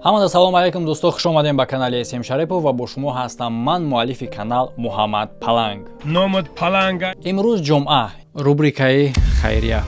Ҳамада салому алайкум, дӯсто, хуш омадем ба канали СМ Шарипов ва бо шумо ҳастам ман, муаллифи канал Муҳаммад Паланг. Номат Паланга. Имрӯз ҷумъа, рубрикаи хайрия.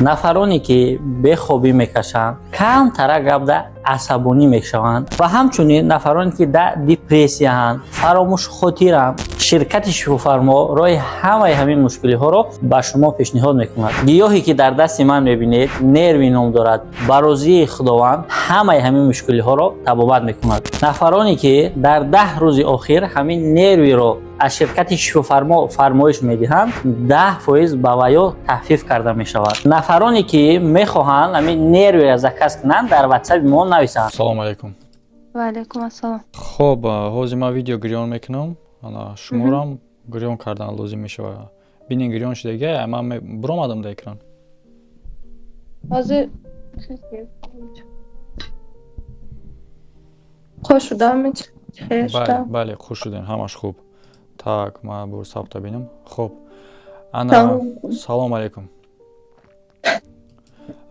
Нафароне ки бехобӣ мекашанд, камтара гапда асабонӣ мешаванд ва ҳамчунин нафароне ки дар депрессияҳанд, фаромӯшхотиранд, ширкати Шифофармо роҳи ҳамаи ҳамин мушкилиҳоро ба шумо пешниҳод мекунад. Гиёҳе ки дар дасти ман мебинед, Нерви ном дорад. Ба розии Худованд ҳамаи ҳамин мушкилиҳоро табобат мекунад. Нафароне ки дар 10 рӯзи охир ҳамин Нервиро аз ширкати Шифофармо фармоиш медиҳанд, 10% ба ваё тахфиф карда мешавад. Нафароне ки мехоҳанд ҳамин Нервиро заказ кунанд, дар Ватсаби мо нависанд. Салому алайкум. Ва алайкум ассалом. Хоб, ҳозир ман видео гирён мекунам, ана шуморам гирён кардан лозим мешавад. Бинин, гирён шудага, ман биромадам дар экран. Ҳозир хуш шудам. Бале, бале, хуш шудем, ҳамаш хуб. Так, ман бор сабта бинам. Хуб, ана, салому алайкум.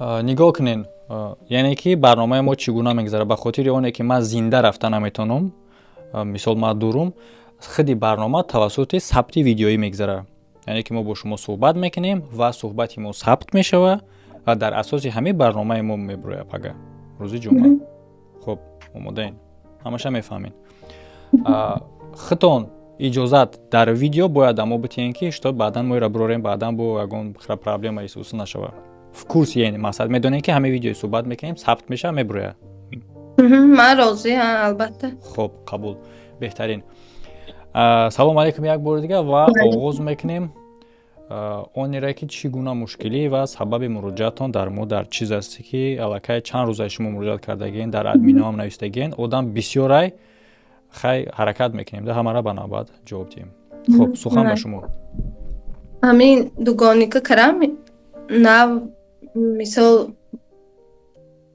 Нигоҳ кунен, яъне ки барномаи мо чӣ гуна мегузарад. Ба хотири оне ки ман зинда рафта наметавонам, мисол, ман дурум, худи барнома тавассути сабти видеоӣ мегузарад, яъне ки мо бо шумо суҳбат мекунем ва суҳбати мо сабт мешавад ва дар асоси ҳамин барномаи мо мебурояд пага, рӯзи ҷумъа. Хуб, омодаен, ҳамаша мефаҳмед. Худтон иҷозат дар видео бояд мо битиҳем, ки что баъдан мо ира бирорем, баъдан бо ягон проблема исуса нашавад. В курсе, яъне мақсад медонем, ки ҳамин видеои суҳбат мекунем, сабт мешавад, мебурояд. Ман розӣ, албатта. Хуб, қабул, беҳтарин. Салому алайкум як бори дигар ва оғоз мекунем. Онере ки чӣ гуна мушкилӣ ва сабаби муроҷиатон дар мо дар чиз аст, ки аллакай чанд рӯза шумо муроҷиат кардагиен, дар админоам навистагиен, одам бисёрай. Хай, ҳаракат мекунем да ҳамара ба навбат ҷавоб диҳем. Хуб, сухан ба шумо. Ҳамин дугоника карам нав, мисол,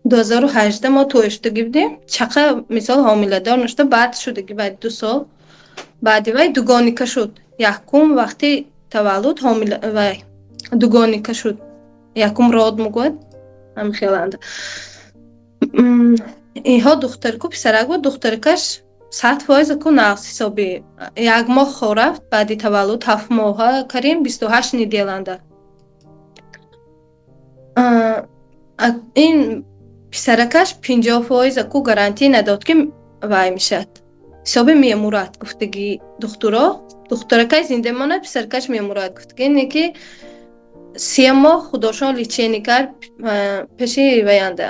2018 мо тӯй шудагӣ будем. Чақа, мисол, ҳомиладор нашуда, баъд шудагӣ, баъди 2 сол баъди вай дугоника шуд. Якум вақти таваллуд ҳомила вай дугоника шуд, якум род мегӯяд, ҳамин хеланда. Инҳо духтарку писарак буд. Духтаракаш 100% ку нағз ҳисоби, як моҳ хо рафт баъди таваллуд, 7 моҳа карим, 28 неделя анда. Ин писаракаш 50% аку гарантия надод, ки вай мешавад, ҳисоби мемурад гуфтагӣ духтуро. Духтаракай зинда монад, писаракаш мемурад гуфтагӣ. Не ки 3 моҳ худошон лечение кард пеши ваянда,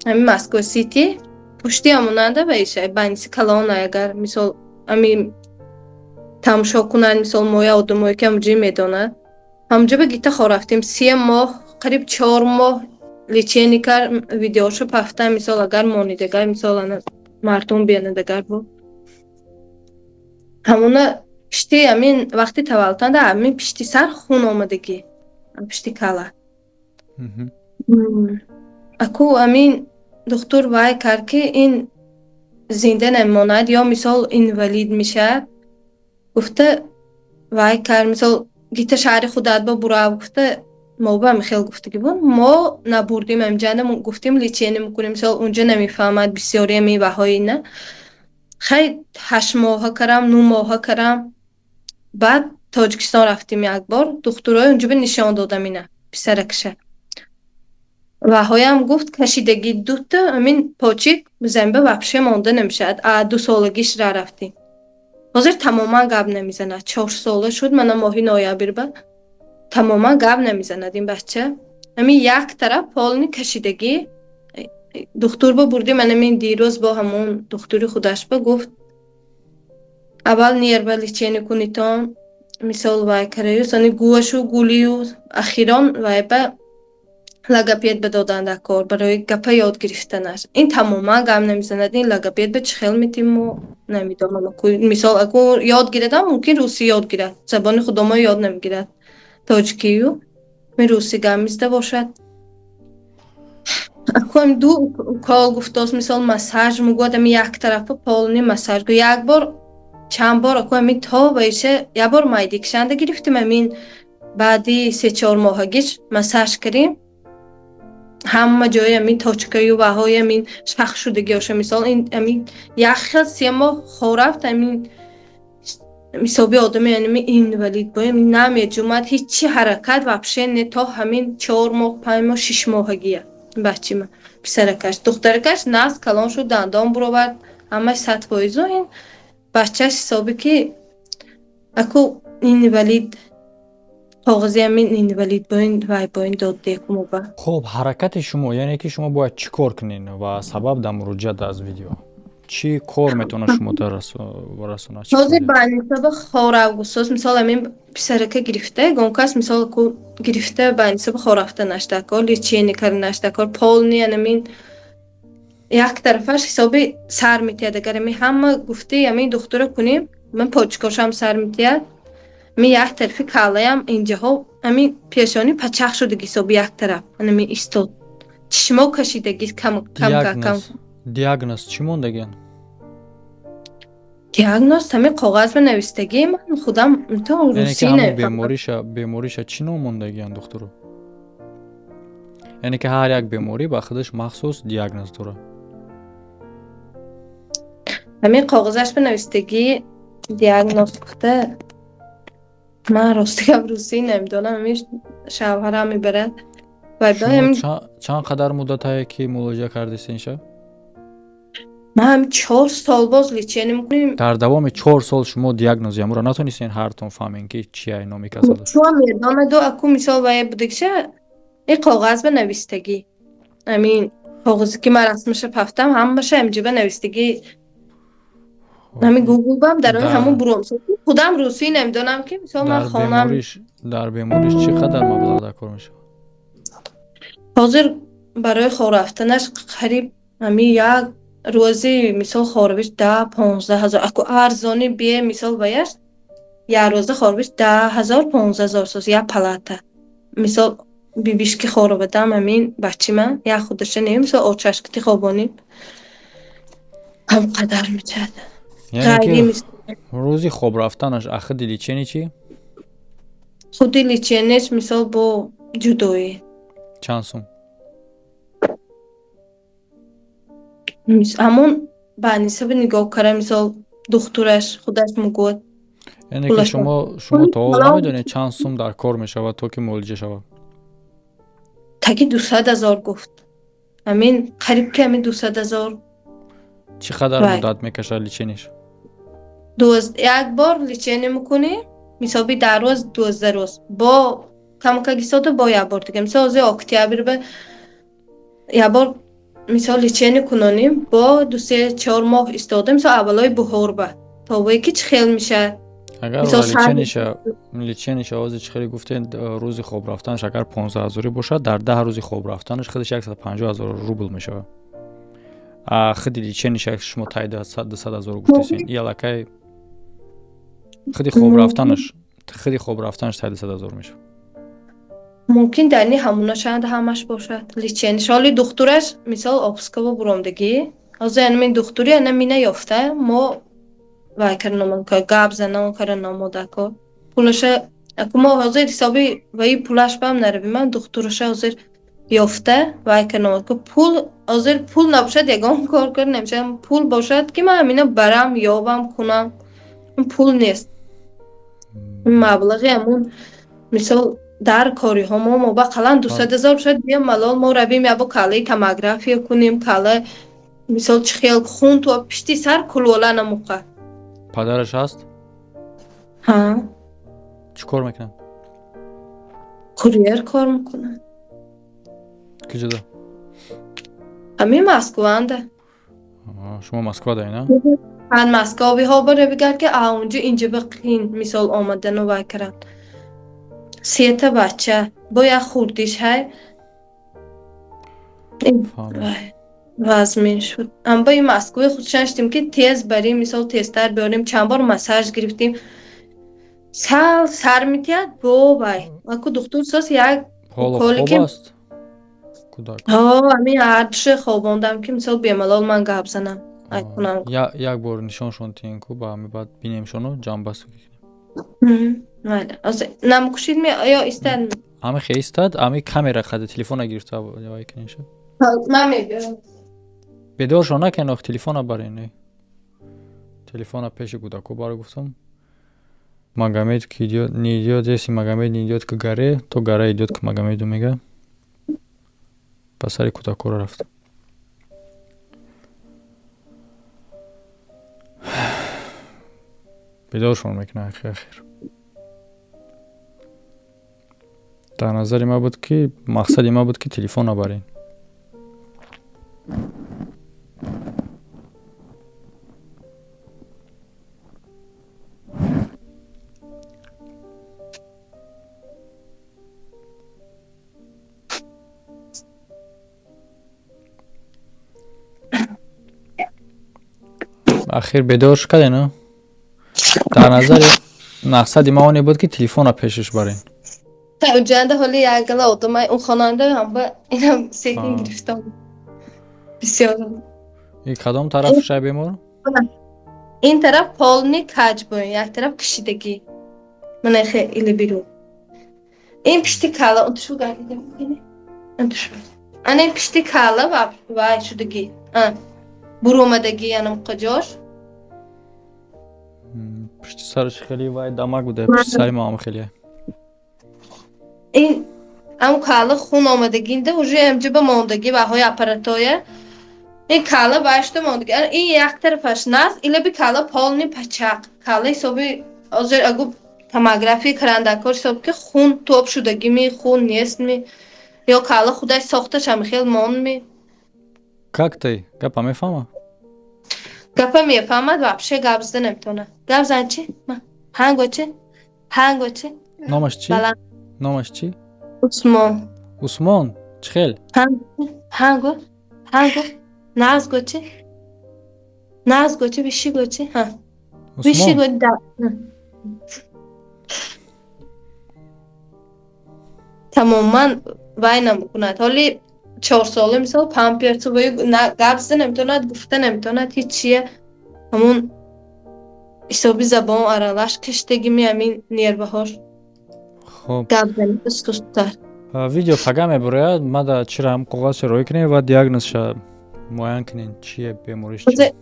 ҳамин Москва Сити пушти ҳамонанда ваиша больница калона. Агар, мисол, ҳамин тамошо кунанд, мисол, моя одамое ки ҳамҷои медонад, ҳамҷо ба гита хо рафтем. 3 моҳ, қариб 4 моҳ лечение кард. Видеошо пафта, мисол, агар монидагар, мисол, ана мардум бенадагар бо ҳамона пишти ҳамин вақти таваллуданда ҳамин пишти сар хун омадагӣ, пишти кала. Аку ҳамин духтур вай кард, ки ин зинда намемонад ё, мисол, инвалид мешавад гуфта вай кард. Мисол, гита шаҳри худат ба бурав гуфта, мо ба ҳамин хел гуфтагӣ буд. Мо набурдим ҳамҷанда, гуфтем, лечение мекунем. Мисол, унҷо намефаҳмад бисёри ҳамин ваҳои на. Хай, 8 моҳа карам, 9 моҳа карам, баъд Тоҷикистон рафтем як бор, духтурои унҷо нишон додам ина писаракша. Ваҳоям гуфт, кашидагӣ дута ҳамин почик замба вообще монда намешавад. А 2 солагиш ра рафтем. Ҳозир тамоман гап намезанад. 4 сола шуд, мана моҳи ноябр ба тамоман гап намезанад ин бача. Ҳамин як тараф полный кашидагӣ. Духтур ба бурдим, анамин дирӯз бо ҳамон духтури худаш ба гуфт, аввал нерва лечение кунитон, мисол, вай караю, сони гӯвашу гулию, ахирон вай ба логопед ба додан дар кор барои гапа ёд гирифтанаш. Ин тамоман гап намезанад. Ин логопед ба чӣ хел метим, мо намедонам. Мисол, аку ёд гирадам, мумкин русӣ ёд гирад, забони худомо ёд намегирад, тоҷикию мин русӣ гап мезда бошад. Акуам ду укол гуфтост, мисол, массаж мегӯяд, ами як тарафа полный массаж. Як бор, чанд бор аку ами то ваиша як бор майдикшанда гирифтим, амин баъди 3-4 моҳагиш массаж кардем. Ҳама ҷои ҳамин точкаю ваҳои ҳамин шах шудагиоша, мисол, ин ҳамин як хел 3 моҳ хорафт, ҳамин ҳисоби одами ҳамин инвалид бо ҳамин намеҷумад, ҳичи ҳаракат вообще не, то ҳамин 4 моҳ, 5 моҳ, 6 моҳагия бачима, писаракаш. Духтаракаш нағз калон шуд, дандон буровард, ҳамаш 100%. Ин бачаш ҳисобе ки аку инвалид, коғази ҳамин инвалид бо ин вай бо ин дод декумоба. Хуб, ҳаракати шумо, яъне ки шумо бояд чӣ кор кунед ва сабаб дар муроҷиат аз видео чӣ кор метавонад шумо расонад? Ҳозир ба нисоби хоравгусоз, мисол, ҳамин писарака гирифта, ягон кас, мисол, ку гирифта, ба нисоби хорафта наштакор, лечение карда наштакор, полный анамин як тарафаш ҳисоби сар метиҳад. Агар ҳамин ҳама гуфти ҳамин духтура кунем, ман почкошам сар метиҳад, ҳамин як тарафи каллаям, инҷаҳо, ҳамин пешонӣ пачах шудаги, ҳисоби як тараф анамин истод, чишмо кашидаги кам кам кам. Диагноз чӣ мондагиан? Диагноз ҳамин коғаз ба навистагӣ, ман худам то русӣ. Бемориша чӣ ном мондагиан духтуро? Яъне ки ҳар як беморӣ ба худаш махсус диагноз дорад. Ҳамин коғазаш ба навистагӣ диагноз гуфта, ман рости гап русӣ намедонам, ҳамин шавҳарам мебарад. Чанд қадар муддатае ки муолиҷа кардисен ша? Ман ҳам 4 сол боз лечение мекунем. Дар давоми 4 сол шумо диагнози амуро натонистен ҳартон фаҳмем, ки чия номи касалаш? Чун медонаду аку, мисол, вая будагиша, ин коғаз ба навистагӣ, ҳамин коғазе ки ман расмаша пафтам, ҳамаша ҳамҷиба навистагӣ, ҳамин гугл бам дар он ҳамун буром. Худам русӣ намедонам, ки мисол ман хонам. Дар бемориш чӣ қадар маблағ дар кор мешавад? Ҳозир барои хор рафтанаш қариб ҳамин як рӯзи, мисол, хоробиш 10-15 ҳазор, аку арзони бие, мисол, ваяш як рӯза хоробиш 10 ҳазор, 15 ҳазор соз як палата. Мисол, бибишки хоробадам, ҳамин бачима як худаша не, мисол, очашкити хобоним, ҳам қадар мечад. Рӯзи хоб рафтанаш, худи лечение чӣ? Худи лечение ш, мисол, бо ҷудоӣ. Чанд сум? Ҳамон ба нисаби нигоҳ кара, мисол, духтураш худаш мегӯяд. Яъне ки шумо то ҳол намедонед, чанд сум дар кор мешавад, то ки муолиҷа шавад? Таги 200 000 гуфт, ҳамин қариб ки ҳамин 200 000. Чӣ қадар муддат мекашад лечение ш? Як бор лечение мекунӣ, мисоби 10 рӯз, 12 рӯз бо камакагисода, бо як бор дига, мисол, ҳозир октябр ба як бор, мисол, лечение кунонем, бо 2-3-4 моҳ истода, мисол, аввалои буҳор ба тобое ки чӣ хел мешавад. Агар лечение ша ҳозир чӣ хеле гуфтед, рӯзи хоб рафтанаш агар 15 ҳазорӣ бошад, дар 10 рӯзи хоб рафтанаш худаш 150 000 рубл мешавад. Худи лечение ша шумо таи 200 000 гуфтесен, и аллакай худи хоб рафтанаш таи 200 000 мешавад. Мумкин дар ни ҳамуна шанд ҳамаш бошад лечение ш. Ҳоли духтураш, мисол, обскаво буромдагӣ, ҳозир анамин духтури ана мина ёфта, мо вай кара, гап занон кара номодако пулаша, аку мо ҳозир ҳисоби ваи пулаш бам наравим, ман духтураша ҳозир ёфта вай кара номодако. Пул ҳозир, пул набошад, ягон кор кар намешавад. Пул бошад, ки ман ҳамина барам, ёбам, кунам, пул нест. Маблағи ҳамун, мисол, дар кориҳо мо ба қалан 200 000 шояд бия малол, мо равем ябо калаи томография кунем, кала, мисол, чӣ хел хун то пишти сар кулола намуқа. Падараш ҳаст? Ҳа. Чӣ кор мекунад? Курьер кор мекунад. Куҷода? Ҳамин Москванда. Шумо Москва даи, на? Ҳан, Москвавиҳо бара бигар, ки аунҷо инҷа ба қин, мисол, омадану вай кардан. Сета бача бо як хурдиш ҳай. Вазмин шуд. Аммо ин Москваи худшан шудем, ки тез барем, мисол, тезтар биёрем. Чанд бор массаж гирифтем, сал сар метиҳад, бо вай аку духтур сос як Ҳоло уколе хоб ки аст кӯдак? Ҳо, ҳамин ҳардуше хобондам, ки, мисол, бемалол ман гап занам, ай кунам. Як бор нишоншон тиҳен ку, ба ҳами баъд бинемшону ҷамъбаст кунем. Майли, ҳозир намкушид ми ё истад? Ами хеистад, ами камера қади телефона гирифта вай кунеша. Ман мебиёрам. Бедоршон накен, ох, телефона барен. Телефона пеши кӯдако бар гуфтам. Магомед ки идёт, не идёт, если Магомед не идёт к горе, то гора идёт к Магомеду, мега. Ба сари кӯдакоро рафт. Бедоршон мекунад ахир. Дар назари ман буд, ки мақсади ман буд, ки телефон набарен. Ахир бедорш карден. Дар назари мақсади ман оне буд, ки телефона пешаш барен. Уҷанда ҳоли якгала одамай он хонанда ҳам ба инам секин гирифтам. Бисёр. И кадом тараф шай бемор? Ин тараф полный каҷ буин, як тараф кишидагӣ. Мана хеле берун. Ин пишти кала, он тушу гардида мекунӣ? Он тушу. Ана ин пишти кала ва вай шудагӣ. А. Буромадагӣ янам қаҷош. Пишти сараш хеле вай дамак буда, пишти сари мо ҳам хеле. Ин ам кала хун омадагинда уже амҷиба мондагӣ ваҳои аппаратоя. Ин кала вайшта мондагӣ. Ин як тарафаш наз, илаби кала полный пачақ. Кала ҳисоби ҳозир агу томография карандакор ҳисоб ки хун тоб шудагими, хун нестми, ё кала худаш сохташ ҳами хел монми. Как ты? Гапа мефаҳма? Гапа мефаҳмад, вообще гап зада наметавонад. Гап зан чи? Ҳанго чи? Ҳанго чи? Номаш чи? Номаш чи? Усмон. Усмон? Чӣ хел? Ҳанго? Ҳанго? Назго чи? Назго чи? Вишиго чи? Ҳа. Вишиго да. Тамоман вай намекунад. Ҳоли 4 сола мисол памперсу гап зада наметавонад, гуфта наметавонад ҳеҷ чия. Ҳамун ҳисоби забон аралаш киштагими ҳамин нерваҳош. Хоб. Гап зани сусттар. Видео пага мебурояд, мада чира ҳам коғазша роӣ кунем ва диагнозша муайян кунем, чие бемориш чи.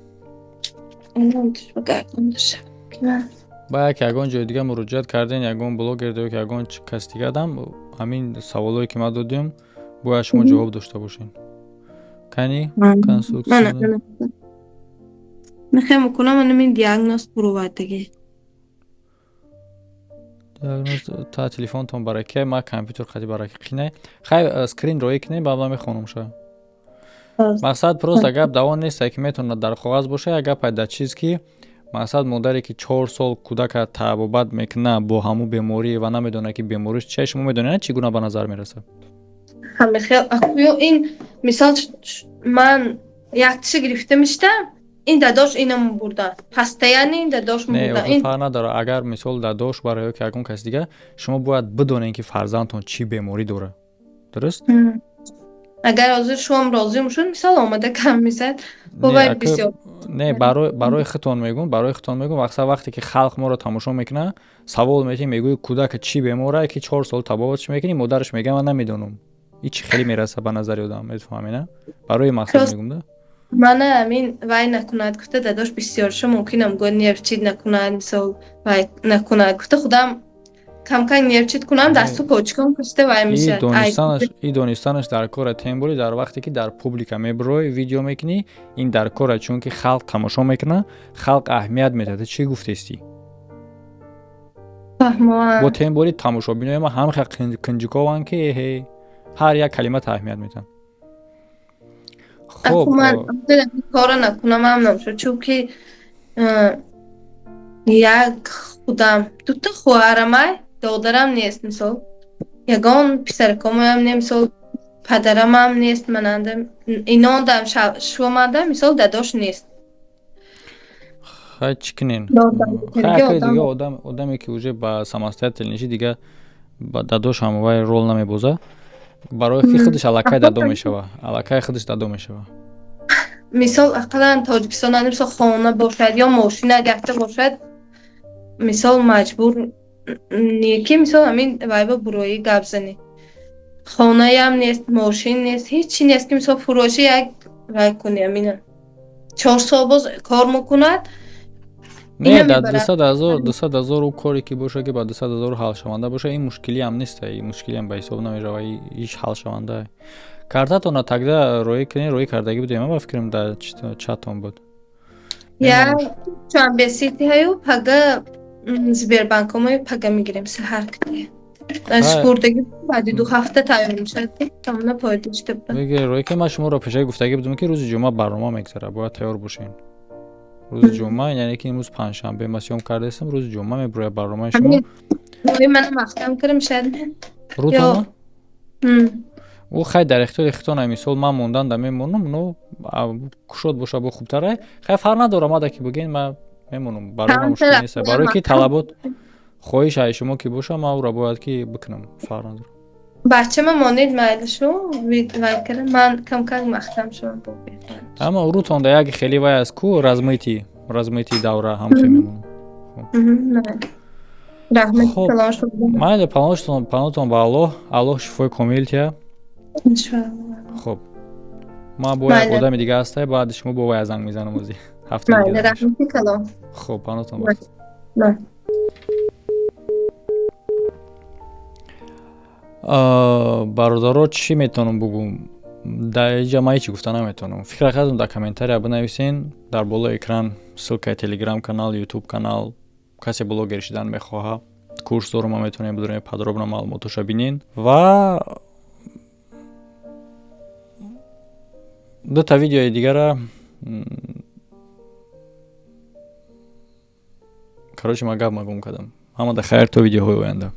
Ба як ягон ҷои дига муроҷиат карден, ягон блогер ё ягон кас дигадам, ҳамин саволое ки ман додем, бояд шумо ҷавоб дошта бошед. Кани конструксия. Мехоҳам мекунам ҳамин диагноз буровардагӣ. Диагноз та телефонтон бараке, ма компютер қади бараке қинай. Хай, скрин роӣ кунем, баъд ман мехонам ша. Мақсад просто гап дар он нест, ки метавонад дар коғаз боша, як гап дар чиз, ки мақсад модаре ки 4 сол кӯдака табобат мекуна бо ҳамун беморӣ ва намедонад, ки бемориш чия. Шумо медонед, чӣ гуна ба назар мерасад? Ҳамихел ин мисол ман якчиша гирифта мештам, ин дадош инам бурдан, постоянно ин дадош бурдан. Не, фарқ надорад, агар мисол дадош бара ё ки ягон каси дига, шумо бояд бидонед, ки фарзандтон чӣ беморӣ дорад, дуруст? Агар ҳозир шуам розӣ мешуд, мисол омада кам мезад. Бисёр не, барои худтон мегӯм, барои худтон мегӯм. Аксар вақте ки халқ моро тамошо мекунад, савол метиҳӣ, мегӯӣ, кӯдака чӣ бемора, ки 4 сол табобатш мекунӣ, модараш мега, ман намедонам. И чӣ хеле мераса ба назари одам, мефаҳмӣ, на? Барои мақсад мегӯм да. Мана ҳамин вай накунад гуфта дадош бисёрша мумкинам го нервчид накунад, мисол вай накунад гуфта худам камкам нервчид кунам, дасту почкам кушта вай мешавад. И донистанаш дар кора, тем более дар вақте ки дар публика мебурой, видео мекунӣ, ин дар кора, чунки халқ тамошо мекунад, халқ аҳамият медиҳад, чӣ гуфтестӣ. Бо тем более тамошобинои ма ҳам хел кунҷикованд, ки эҳе, ҳар як калимата аҳамият медиҳанд. Хоб, ман кора накунам ҳам намешавад, чунки як худам, дута хоҳарамай, додарам нест, мисол ягон писаракомоям не, мисол падарамам нест, мананда инондам шуманда, мисол дадош нест. Хай, чӣ кунен? Хай, дига одаме ки уже ба самостоятельниши, дига ба дадош ҳам вай рол намебоза, барои ки худаш аллакай дадо мешава, аллакай худаш дадо мешава. Мисол ақаллан Тоҷикистон мисол хона бошад ё мошина гашта бошад, мисол маҷбур не ки мисол ҳамин вайба буроӣ гап занӣ. Хонаям нест, мошин нест, ҳечи нест, ки мисол фурӯши як вай кунӣ. Амина 4 сол боз кор мекунад. Не, дар 200 000, 200 000 ӯ коре ки боша, ки ба 200 000 ҳалшаванда боша, ин мушкилиам нест, ин мушкилиам ба ҳисоб намешава, иш ҳалшаванда. Картатона тогда роӣ кунед, роӣ кардагӣ будем, ба фикрам, дар чатон буд. Я Душанбе Сити ҳаю, пага Сбербанкомаю, пага мегирем саҳар кунем. Супурдагӣ баъди 2 ҳафта тайёр мешавад, тамона пойда шуда будам. Мегиред, роӣ ки ман шуморо пешакӣ гуфтагӣ будам, ки рӯзи ҷумъа барнома мегзарад, бояд тайёр бошед. Рӯзи ҷумъа, яъне ки имрӯз панҷшанбе, ма съём кардаистам, рӯзи ҷумъа мебурояд барномаи шумо. Рӯи мана маҳкам кардам, шояд. Рӯтона ӯ хай дар ихтиёри хитона. Мисол, ман мондан да мемонам, но кушод боша бо хубтара. Хай, фарқ надорам, ада ки бигӯен, ман мемонам, барои ман мушкил нест. Барое ки талабот, хоҳиш ай шумо ки боша, ман ӯро бояд ки бикунам, фарқ надорам. Бачама монед, майлишу вай кардам, ман камкак маҳкам шудам. Ама рӯтонда як хеле вай аст ку, размытый давра ҳамхе мемонам. Раҳмат. Майли, паноҳтон ба Аллоҳ, Аллоҳ шифои комил тия. Хуб, ман бо як одами дига ҳастай, баъди шумо бо вай занг мезанам ози ҳафта. Хуб, паноҳтон ба. Бародаро, чӣ метавонам бугӯм дар иҷа? Ман ҳечи гуфта наметавонам. Фикра кардам, дар комментария бинависен. Дар болои экран ссылкаи Телеграм канал, Ютуб канал. Касе блогер шидан мехоҳа, курс дорум, ма метавонем бидурем, подробно маълумотоша бинен. Ва дута видеои дигара, короче, ман гап магум кардам. Ҳамада хайр, то видеоҳои оянда.